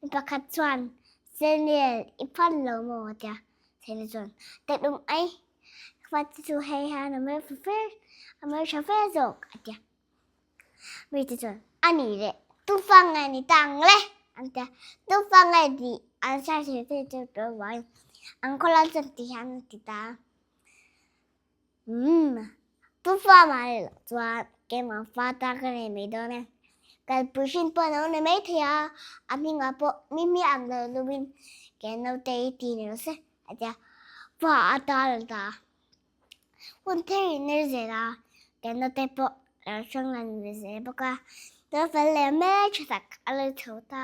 Mi pakhat chuan, Senior, i phan lo maw? a ti a. Senior chuan, Teh-um ai, fate chu hei hian a hmel fe, a hmel tha fe zawk, a ti a. Mite chuan, A ni le, tufa nge ni ta ang le? an ti a. Tufa nge tih an hriat thei thei chu tur vangin an khawlai chuan ti hian an ti ta a. Umm, tufa mah ni loh chuan keimah fa ta ka nei mai dawn e. Kalpui hrin pawh a lo ni mai thei a, a hmingah pawh mi hming ang lo lovin ke naute i ti ni lo se, a ti a. Fa a ta lo ta a. Hun theirin a zel a, ke naute pawh a lo hrang lan ve zel bawk a. Naufel leh hmeltha tak a lo chho ta.